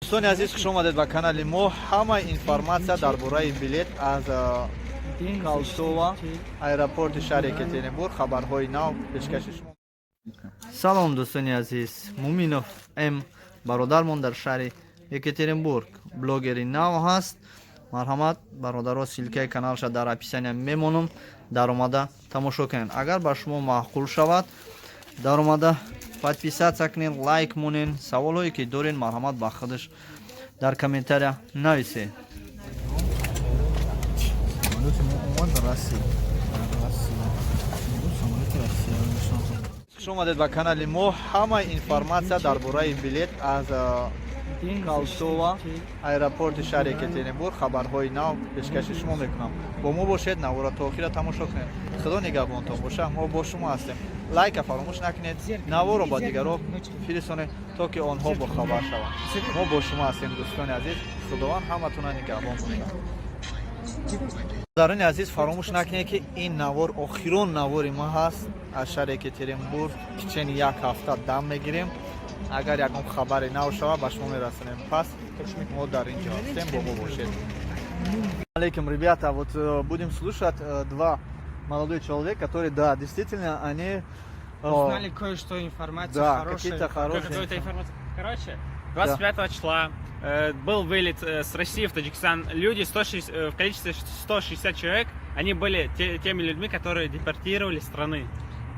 Дӯстони азиз, хуш омадед ба канали мо. Ҳама информатсия дар бораи билет аз Колцово, аэропорти шаҳри Екатеринбург, хабарҳои нав пешкаши шумо. Салом, дӯстони азиз. Муминов М бародармон дар шаҳри Екатеринбург блогери нав ҳаст. Марҳамат, бародаро, ссылкаи каналша дар описания мемонам, даромада тамошо кунед. Агар ба шумо маъқул шавад, даромада подписаться кунед, лайк монед. Саволҳое ки доред, марҳамат, ба худаш дар комментария нависед. Самолёти мо омад, расид. Самолёти Россия. Хуш омадед ба канали мо. Ҳама информатсия дар бораи билет аз Колцово, аэропорти шаҳри Екатеринбург, хабарҳои нав пешкаши шумо мекунам. Бо мо бошед, навора то охира тамошо кунед. Худо нигаҳбонтон боша, мо бо шумо ҳастем. Лайка фаромӯш накунед, наворо ба дигарро фиристонед, то ки онҳо бохабар шаванд. Мо бо шумо ҳастем, дӯстони азиз. Худованд ҳаматона нигаҳбон бошад. Бародарони азиз, фаромӯш накунед, ки ин навор охирон навори ма ҳаст аз шаҳри Екатеринбург. Кичени як ҳафта дам мегирем. Агар ягон хабаре нав шавад, ба шумо мерасонем. Пас мо дар ин ҷо ҳастем, бо мо бошед. Алейкум, ребята. Вот будем слушать два молодой человек, которые, да, действительно, они Узнали кое-что, информацию да, хорошую. Какие-то хорошие. Какую-то информацию. Короче, 25 числа был вылет с России в Таджикистан. Люди 106, в количестве 160 человек, они были теми людьми, которые депортировали страны.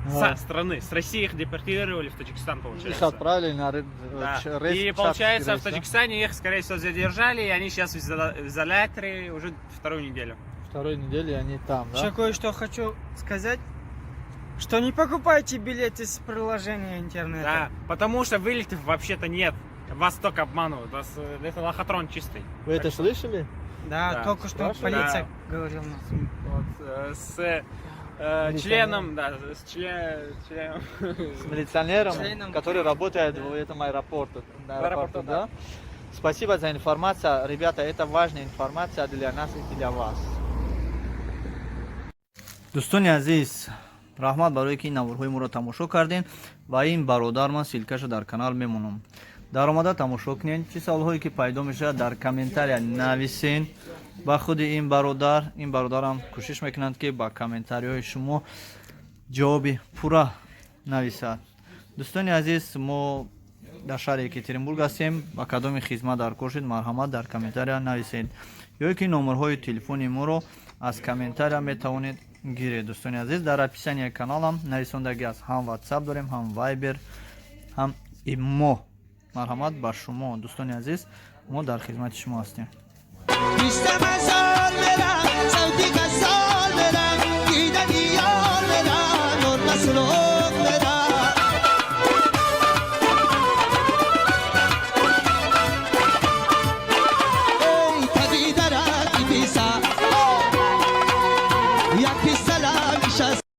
Ага. Со страны. С России их депортировали в Таджикистан, получается. Их отправили на Да. рейс, И получается, рейс, в да? Таджикистане их, скорее всего, задержали, и они сейчас в изоляторе уже вторую неделю. Второй недели они там, да? Еще кое-что хочу сказать, что не покупайте билеты с приложения интернета. Да, потому что вылетов вообще-то нет. Вас только обманывают. Вас, это лохотрон чистый. Вы это слышали? Да, Да. только что Спрашивали? полиция Да. говорил нам. Вот, с членом, да, с членом. С милиционером, Членом. Который работает в этом аэропорту. На аэропорту, аэропорту, да? Спасибо за информацию. Ребята, это важная информация для нас и для вас. Дӯстони азиз, раҳмат барое ки ин наворҳои моро тамошо кардем. Ва ин бародар, ман ссылкаша дар канал мемонам, даромада тамошо кунед. Чӣ саволҳое ки пайдо мешавад, дар комментария нависен ба худи ин бародар. Ин бародарам кӯшиш мекунанд, ки ба комментариҳои шумо ҷавоби пурра нависад. Дӯстони азиз, мо дар шаҳри Екатеринбург ҳастем. Ба кадоми хизмат дар кор шуд, марҳамат, дар комментария нависед ё ки номерҳои телефони моро аз комментария метавонед гиред. Дӯстони азиз, дар описанияи каналам нависондагӣ аст: ҳам WhatsApp дорем, ҳам Viber, ҳам имо. Марҳамат ба шумо, дӯстони азиз, мо дар хизмати шумо ҳастем. 20 мазор мерам.